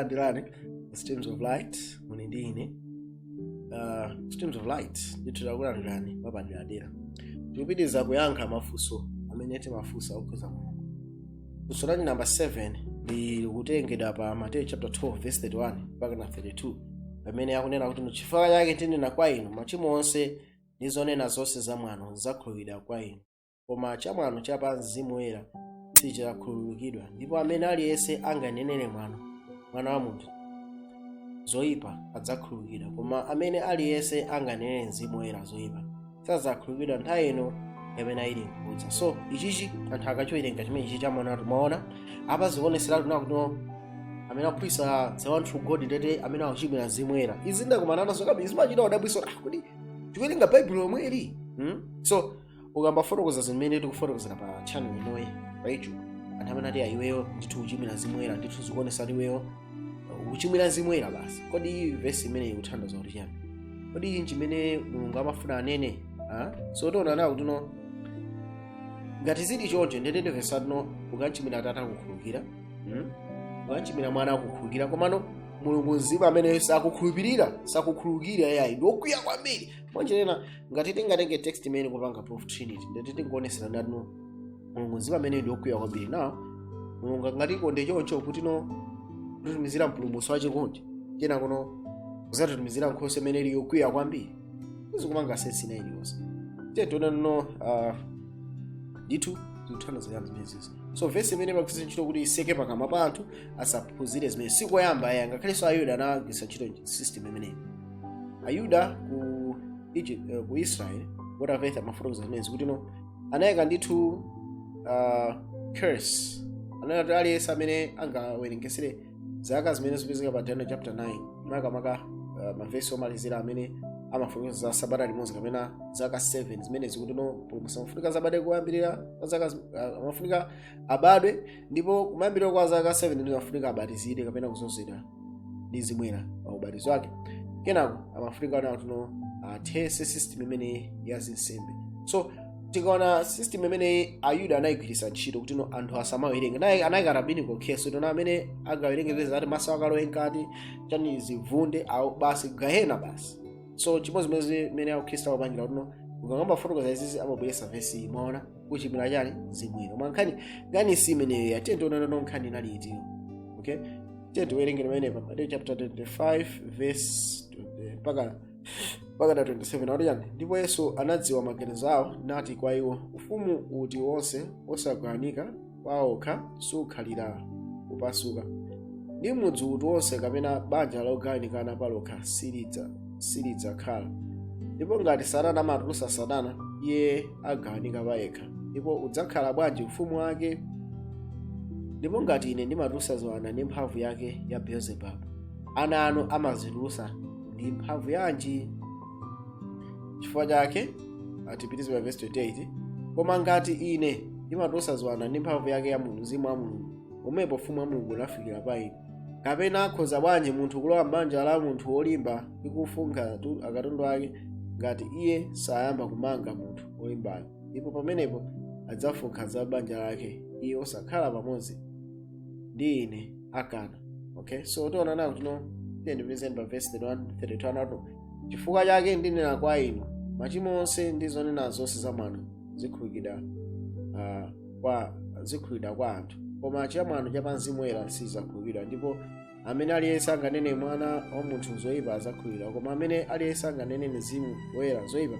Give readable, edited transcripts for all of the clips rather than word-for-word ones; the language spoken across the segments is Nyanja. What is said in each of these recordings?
Takulandirani Streams of Light. Muli ndi ine, Streams of Light. Ndithu takulandirani mwapaderadera. Tikupitiriza kuyankha mafunso amene timafunsa okhuza Mulungu. Funso lani namba 7 likutengedwa pa Mateyu chapter 12 verse 31 mpaka na 32, pamene akunena kuti, "Chifukwa chake ndinena kwa inu, machimo onse ndi zonena zonse zamwano zakhululukidwa kwa inu, koma chamwano cha pa Mzimu Woyera sichidzakhululukidwa. Ndipo amene aliyense anganenere mwano Mwana wa munthu zoyipa adzakhululukidwa, koma amene aliyense anganenere Mzimu Woyera zoyipa sadzakhululukidwa nthawi ino kapena ili nkudza." So ichichi anthu akachiwerenga chimene ichi chamwano, maona apa zikuoneseratu nakuti amene akuphunzitsa the one true God ndete amene akuchimwira Mzimu Woyera. Izi ndakumana nazo kabisa, zimachita udabwiso, ah, kuti tikuwerenga Baibulo lomweli, So ukambafotokoza zimene tikufotokozera pa channel inoyi pa YouTube, anthu amene ati iweyo ndithu uchimwira Mzimu Woyera, ndithu zikuonesa kuti iweyo uchimwira Mzimu Woyera basi. Kodi vesi imeneyi ikuthandiza kuti chani? Kodi iyi chimene Mulungu amafuna anene, ah? So tiona nawo kuti no, ngati zili choncho, ndetete vesi atino ukanchimwira Atate akukhululukira, Ukanchimwira Mwana akukhululukira, komano Mulungu Mzimu amene sakukhulupirira, sakukhululukira yayi, ndi wokwiya kwambiri. Mwanjirena ngati tingatenge text imene kupanga proof Trinity, ndete tingonesera natino Mulungu Mzimu amene ndi wokwiya kwambiri. Nawo Mulungu angatikonde choncho kuti no, kutitumizira Mpulumutsi wachikondi, kena kuno kuzatitumizira nkhosa imene ili yokwiya kwambiri, izikumanga sense ina iliyonse. Tiye tione no, ndithu zikuthandiza chani zimenezi? So vesi imene imagwiritsa ntchito kuti iseke pakamwa pa anthu asaphunzire zimene sikoyamba aya. Ngakhalenso Ayuda anagwiritsa ntchito system imeneyi. Ayuda ku Egypt, ku Israel, wotapetha amafotokoza zimenezi kuti no, anayika ndithu curse, anati aliyense amene angawerengesere zaka zimene zipezeka pa Daniel chapter 9, makamaka mavesi omalizira amene amafotokoza za sabata limodzi kapena zaka 7 zimene zikuti no, Mpulumutsi amafunika zabadwe kuyambirira kwa zaka amafunika abadwe, ndipo kumayambirira kwa zaka 7 ndi amafunika abatizidwe kapena kuzozedwa ndi Mzimu Woyera pa ubatizo wake. Kenako amafunika ona kuti no, athese system imene ya zinsembe. So tikaona system imene Ayuda anayigwiritsa ntchito kuti no, anthu asamawerenge, naye anayika rabbinical curse tona amene angawerenge zezi ati maso akalowe mkati chani zivunde au basi gahena basi. So chimodzimodzi mmene Akhristu akupangira kuti no, ukangamba fotokoza izizi amabweretsa vesi, mwaona kuchimwira chani zibwino mwa nkhani ngani si imeneyo ya. Tiye tione no, nkhani inali itiyo. Okay, tiye tiwerenge pamenepa Mateyu chapter 25 verse 20 mpaka na 27. Akuti chani? "Ndipo Yesu anadziwa maganizo awo, nati kwa iwo, ufumu uti wonse osagawanika kwa okha sukhalira kupasuka, ndi mudzi uti wonse kapena banja logawanikana palokha silidzakhala. Ndipo ngati Satana amatulutsa Satana, iye agawanika payekha, ndipo udzakhala bwanji ufumu wake? Ndipo ngati ine ndimatulutsa ziwanda ndi mphamvu yake ya Beelzebub, ana anu amazitulutsa ndi mphamvu yanji? Chifukwa chake," atipitize pa verse 28, "koma ngati ine ndimatulutsa ziwanda ndi mphamvu yake ya Mulungu, mzimu wa Mulungu, pomwepo ufumu wa Mulungu unafikira pa inu. Kapena akhoza bwanji munthu kulowa m'banja la munthu wolimba ndi kufunkha akatundu ake, ngati iye sayamba kumanga munthu wolimbayo? Ndipo pamenepo adzafunkha za banja lake. Iye osakhala pamodzi ndi ine akana." Okay, so tiona nawo tino, tiye ndipitizeni pa verse 31, 32. Anati, "Chifukwa chake ndinena kwa inu, machimo onse ndi zonena zonse zamwano zikhululukidwa kwa anthu, koma chamwano cha pa Mzimu Woyera sizidzakhululukidwa. Ndipo amene aliyense anganene Mwana wa munthu zoyipa adzakhululukidwa, koma amene aliyense anganene Mzimu Woyera zoyipa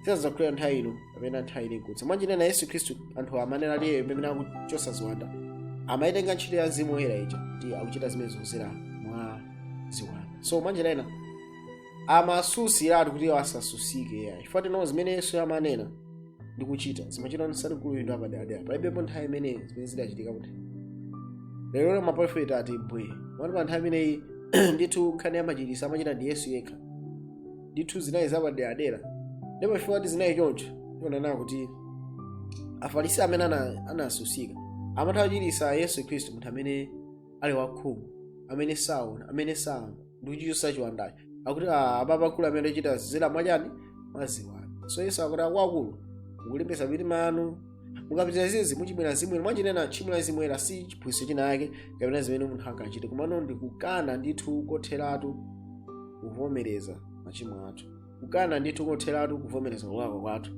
sizadzakhululukidwa nthawi ino kapena nthawi ili nkudza." Mwanjinena Yesu Khristu, anthu amanena aliye pamene akuchosa ziwanda, amayitenga ntchito ya Mzimu Woyera ija kuti akuchita zimene zozera mwa ziwanda. So mwanjinena amasusiratu kuti iwo asasusike ya, chifukwa tino zimene Yesu amanena ndi kuchita zimachita nsati mkulu ndo apadadera. Palibepo nthawi imene zimene zidachitika kuti lero maprofeti ati mbwe mati pa nthawi imeneyi ndithu nkhani ya machiritso amachita ndi Yesu yekha, ndithu zinayi zapaderadera. Ndipo chifukwa kuti zinayi choncho, tionana kuti Afarisi amene anasusika amatha kuchiritsa Yesu Khristu, munthu amene ali wakhungu, amene saona, amene samva, ndi kuchichotsa chiwandacho, akuti, "Ah, apapa akulu amene achita zera mwachani, mwaziwanda." So Yesu akuti, "Akuluakulu, mukulimbitsa mitima yanu." Mukapitira zizi muchimwira Mzimu Woyera. Mwanjinena tchimo la Mzimu Woyera si chiphunzitso china yake kapena zimene munthu angachite, komano ndikukana ndithu kotheratu kuvomereza machimo athu, kukana ndithu kotheratu kuvomereza kulakwa kwathu.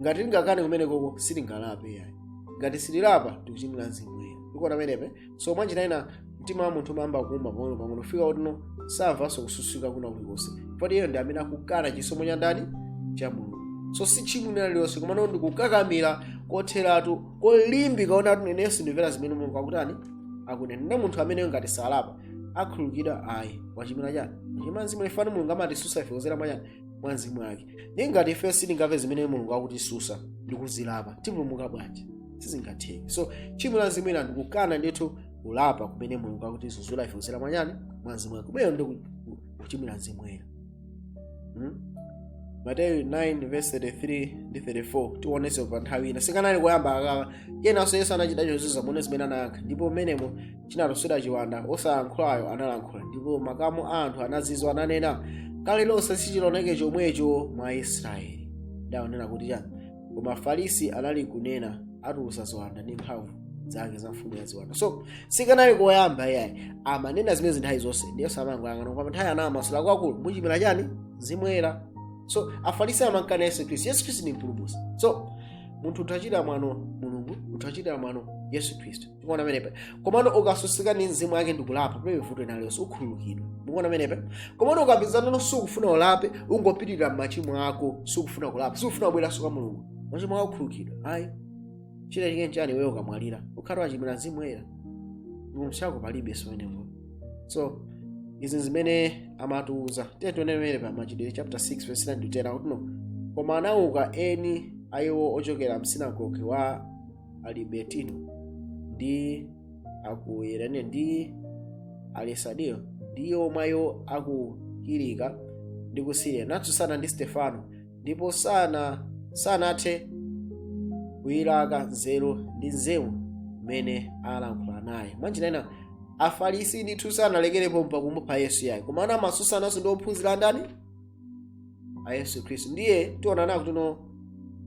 Ngati tingakane kumene koko, sitingalape yayi. Ngati sitilapa, tikuchimwira Mzimu Woyera. Tikuona pamenepe. So mwanjira ina mtima wa munthu umayamba kuuma pang'ono pang'ono, kufika kuti samvanso kususika kuna kulikonse, poti iyeyo ndi amene akukana chisomo cha ndani? Cha Mulungu. So si tchimo lina lililonse, komano ndikukakamira kotheratu, kolimbika onatu inenso ndimvera zimene Mulungu akutani, akunena. Ndi munthu ameneyo ngati salapa, akhululukidwa? Ayi. Wachimwira chani? Wachimwira Mzimu. Ifani Mulungu amatisusa ife kuzera mwachani? Mwa Mzimu wake. Ndi ngati ife sitingamve zimene Mulungu akutisusa ndikuzilapa, tipulumuka bwanji? Sizingatheke. So tchimo la Mzimu ina ndikukana ndithu kulapa kumene Mulungu akutizuzula ife kuzera mwachani? Mwa Mzimu wake. Kumeyo ndi kuchimwira Mzimu Woyera. Mateyu 9 verse 33 ndi 34, tionenso pa nthawi ina. Sikanali koyamba akaka kenanso Yesu anachita chozizwa. Muone zimene anayankha: "Ndipo mmenemo chinatulutsidwa chiwanda, wosayankhulayo analankhula, ndipo makamu a anthu anazizwa, ananena, kale lonse sichinaoneke chomwecho mwa Israeli." Ndaonena kuti chani? Koma Afarisi anali kunena, atulutsa ziwanda ndi mphamvu zake za mfumu ya ziwanda. So sikanali koyamba iyayi, amanena zimene nthawi zonse. Ndiye samangoyang'ana pa nthawi anamasula kwakulu, muchimwira chani? Mzimu Woyera. So Afarisi amankana Yesu Khristu. Yesu Khristu ndi mpulumutsi. So munthu utachita mwano Mulungu, utachita mwano Yesu Khristu. Tikuona pamenepa. Komano ukasusika ndi Mzimu wake ndikulapa, palibe vuto inaliyonse, ukhululukidwa. Mukuona pamenepa? Komano ukapezana sukufuna ulape, ungopitirira machimo ako, sukufuna kulapa, sukufuna kubweranso kwa Mulungu, machimo ako akhululukidwa? Ayi. Chita chike nchani? Iweyo ukamwalira ukhati wachimwira Mzimu Woyera, chipulumutso palibe simenepo. So izi zimene amatiuza. Tiye tione pamene pa Machitidwe chapter 6 verse 9 to 10, akuti no, koma anauka eni aiwo ochokera msinagoge wa Alibetino ndi aku Yerene ndi Alesandriya ndi omweyo aku Kilika ndi ku Siriya, natsutsana ndi Stefano, ndipo sanathe kuyilaka nzeru ndi mzimu mmene alankhula naye. Mwanjira ina Afarisi ndithu sanalekerepo pakumupha Yesu yayi, koma anamatsutsanaso ndi ophunzira ndani? A Yesu Khristu. Ndiye tiona nawo kuti no,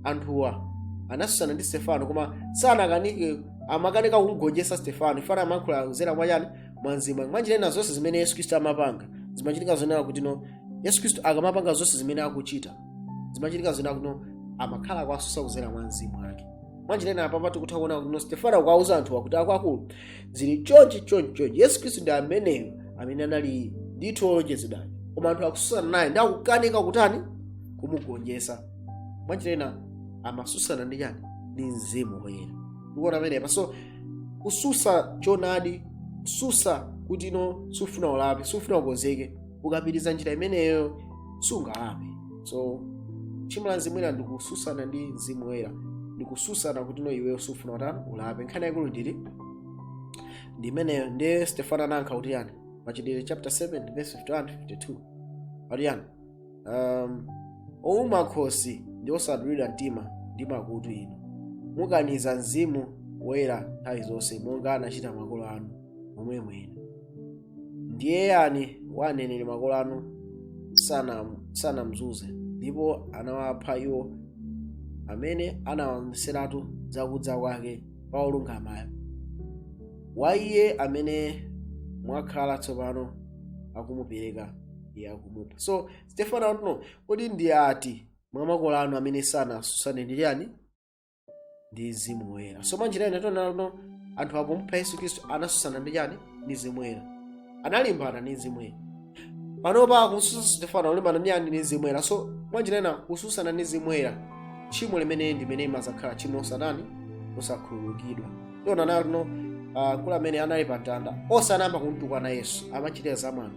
anthuwa anatsutsana ndi Stefano, koma sanakanike, amakanika kumgonjetsa Stefano. Ifana amayankhula kudzera mwachani? Mwa Mzimu. Mwanjira ina zonse zimene Yesu Khristu amapanga zimachitika zonena kuti no, Yesu Khristu akamapanga zonse zimene akuchita, zimachitika zonena kuti no, amakhala akuwasusa kudzera mwa Mzimu wake. Mwanjira ina apapa tikutha kuona kuti no, Stefano akuwauza anthu akuti akuluakulu, zili chonchi chonchi chonchi, Yesu Khristu ndi ameneyo amene anali ndithu wolonjezedwayo, koma anthu akususana naye ndi akukanika kutani? Kumugonjetsa. Mwanjira ina amasusana ndi chani? Ndi Mzimu Woyera. Tikuona pamenepa. So kususa chonadi, kususa kuti no, sufuna ulape, sufuna ukonzeke, ukapitiriza njira imeneyo sungalape. So tchimo la Mzimu Woyera ndikususana ndi Mzimu Woyera, ndikususana kuti no, iweyo sufuna utani? Ulape. Nkhani yaikulu ndili ndi imeneyo. Ndiye Stefano anayankha kuti yani? Machitidwe chapter 7 verse 51 52 pali yani? Owuma khosi ndi osadulidwa mtima ndi makutu inu, mukaniza Mzimu Woyera nthawi zonse, monga anachita makolo anu, momwemo inu. Ndiye yani wa aneneri makolo anu sanamzuze, ndipo anawapha iwo amene anawaneneratu zakudza kwake pa olungamayo, wa iye amene mwakhala tsopano akumupereka iye akumupha. So Stefano akuti no, kodi ndi ati mwa makolo anu amene sanasusane ndi chani? Ndi Mzimu Woyera? So mwanjira ina tiona no, anthu akumupha Yesu Khristu anasusana ndi chani? Ndi Mzimu Woyera, analimbana ndi Mzimu Woyera. Panopa akususa Stefano, akulimbana ndi yani? Ndi Mzimu Woyera. So mwanjira ina kususana ndi Mzimu Woyera, tchimo limene ndimene imazakhala tchimo losanani, losakhululukidwa. Tiona nayo tino kula amene anali pa mtanda osanamba kumtukwana Yesu, amachitira zamwano.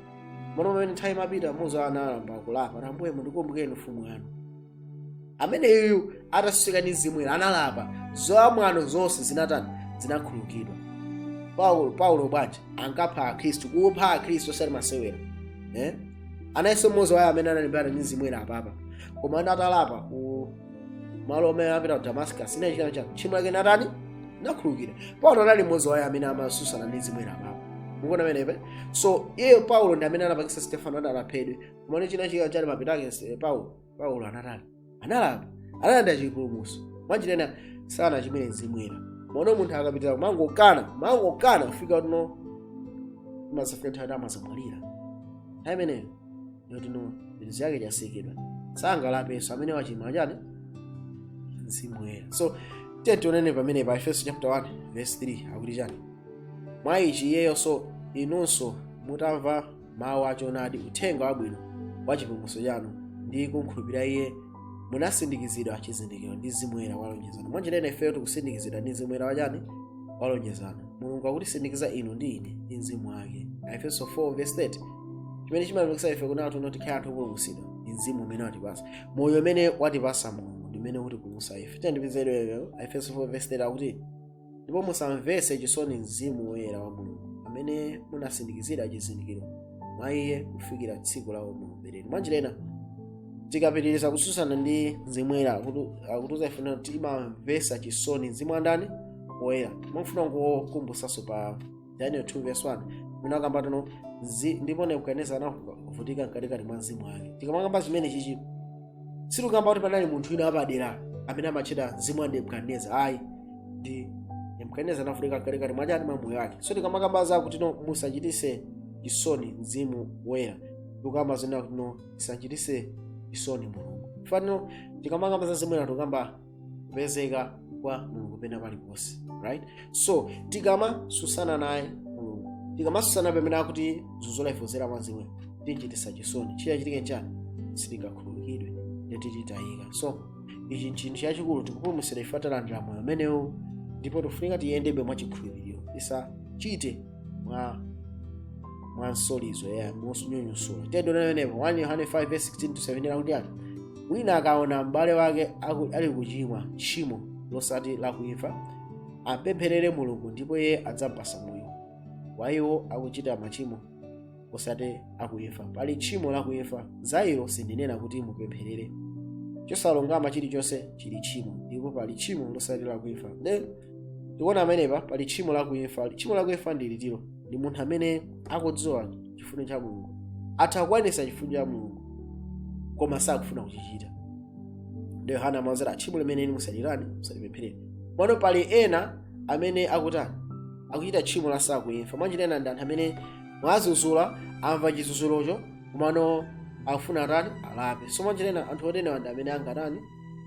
Mono pamene nthawi imapita, mmodzi analamba kulapa, "Ambuye, mundikumbukeni ufumu wanu." Ameneyu atasusika ndi Mzimu Woyera analapa, zamwano zonse zinatani? Zinakhululukidwa. Paulo bwanji ankapha Akhristu, kupha Akhristu osati masewera, eh? Anayenso mmodzi wayo amene analimbana ndi Mzimu Woyera apapa, koma ana atalapa ku malo amene anapita ku Damascus, inachita cha tchimo lake natani? Nakhululukira. Paulo anali mmodzi wayo amene amasusana ndi Mzimu Woyera apapa. Mukuona pamenepa? So iye Paulo ndi amene anapangisa Stefano adalaphedwe, koma china chika chali mapitake Paulo anatani? Analapa, analanda chipulumutso. Mwanjira ina Sanachimwire Mzimu Woyera. Maono munthu akapitira kumangokana, kumangokana, kufika tuno imazafika nthawi kuti amazamwalira. Nthawi imeneyo yotino chitetezo chake chasekedwa, sangalapenso amene wachimwa chani? Mzimu Woyera. So tiye tionene pamene pa Efeso chapter 1 verse 3 akuti chani? Mwa ichi iyeyonso inunso mutamva mawu achoonadi, uthenga wabwino wa chipulumutso chanu, ndi kumkhulupirira iye, munasindikizidwa chizindikiro ndi Mzimu Woyera walonjezano. Mwanjira ina ifeyo tikusindikizidwa ndi Mzimu Woyera wachani? Walonjezano. Mulungu akutisindikiza inu ndi ine ndi Mzimu wake. Efeso 4 verse 30. Chimene chimalimbikitsa ife kunena kuti tikhale anthu opulumutsidwa ndi mzimu umene watipasa, moyo umene watipasa Mulungu ndi umene utipulumutsa ife. Tiyandipizedweyo Efeso 4 verse 30 akuti, "Ndipo musamvetse chisoni Mzimu Woyera wa Mulungu, amene munasindikizira chizindikiro mwa iye kufikira tsiku la umubereni." Mwanjira ina tikapitiriza kutsutsana ndi Mzimu Woyera, akutiuza ife kuti timamvetsa chisoni Mzimu wandani? Woyera. Mafuna kukumbusanso pa Daniel 2 verse 1 mwina akamba tuno ndipo Nebukadinezara anavutika mkatikati mwa mzimu wake. Tikamakamba zimene chichi, sitikukamba kuti panali munthu wina wapadera amene amatchedwa mzimu wa Nebukadinezara, ayi. Ndi Nebukadinezara anavutika mkatikati mwachani? Mwa moyo wake. So tikamakamba za kuti no musachitise chisoni Mzimu Woyera, tikukamba zina kuti no tisachitise chisoni Mulungu. Fanino tikamakamba za Mzimu Woyera, tikukamba kupezeka kwa Mulungu pena paliponse, right? So tikamasusana naye Mulungu, tikamasusana pamene akuti zuzula ifozera mwa Mzimu, tinchitisa chisoni. Chiyachitike nchani? Sitingakhululukidwe, ndetititayika. So ichi nchinthu chachikulu. Tikupulumutsidwa ife, talandira moyo umenewu, ndipo tifunika tiyendebe mwa chikhulupiriro, tisachite mwa nsolizo ya monyonyosola. Tiyendonene 1 Yohane 5 verse 16 to 17 akuti ani? Wina akaona m'bale wake ali kuchimwa tchimo losati lakuimfa, apempherere Mulungu, ndipo iye adzampasa moyo wa iwo akuchita machimo osati akuimfa. Pali tchimo lakuimfa, za ilo sindinena kuti mupempherere. Chosalungama chilichonse chili tchimo, ndipo pali tchimo losati lakuimfa. Then tikuona amenepa pali tchimo lakuimfa. Tchimo lakuimfa ndi litiro? Ndi munthu amene akudziwa chifuniro cha Mulungu, atha kukwanitsa chifuniro cha Mulungu, koma sakufuna kuchichita. Ndi Yohana amawazera tchimo limene musalirani, musalipempherere. Pano pali ena amene akutani? Akuchita tchimo la sakuimfa. Mwanjira ena ndi anthu amene mwazuzula, amva chizuzulucho, komano akufuna atani? Alape. So mwanjira ina anthu otenewa ndi amene angatani?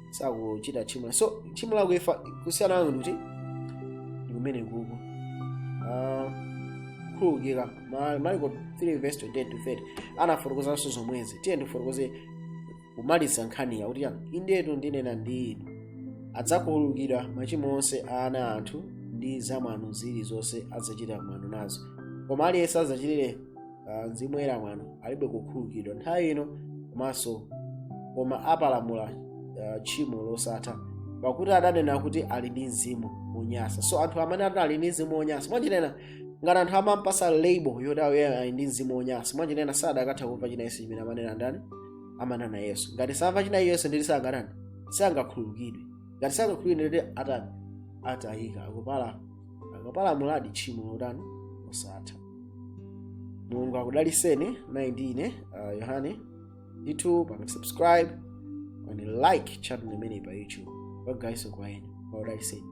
Sakuchita tchimo. So tchimo lakuimfa kusiyana nalo ndikuti ndi kumene kuku kukhululukika. Marko 3 verse 28 to 30 anafotokozanso zomwezi. Tiye ndifotokoze kumaliza nkhani yakuti yani, "Indetu ndinena ndi inu, adzakhululukidwa machimo onse a ana anthu ndi zamwano zilizonse adzachita mwano nazo, koma aliyense adzachitire Mzimu Woyera mwano alibe kukhululukidwa nthawi ino komanso, koma apalamula tchimo losatha, pakuti adanena kuti ali ndi mzimu wonyansa." So anthu amene ali ndi mzimu wonyansa, mwanjinena ngati anthu amampasa label yoti ayo ali ndi mzimu wonyansa, mwanjinena sadakatha kumva china Yesu chimene amanena ndani? Amanena Yesu. Ngati samva china Yesu, nditi sangatani? Sangakhululukidwe. Ngati sangakhululukidwe, nditi atani? Atayika, akupala, akapalamuladi tchimo lotani? Losatha. Mulungu akudaliseni. Nayi ndine Yohane. Ndithu panga subscribe and like channel imene pa YouTube. Pagaiso kwa ine, akudaliseni.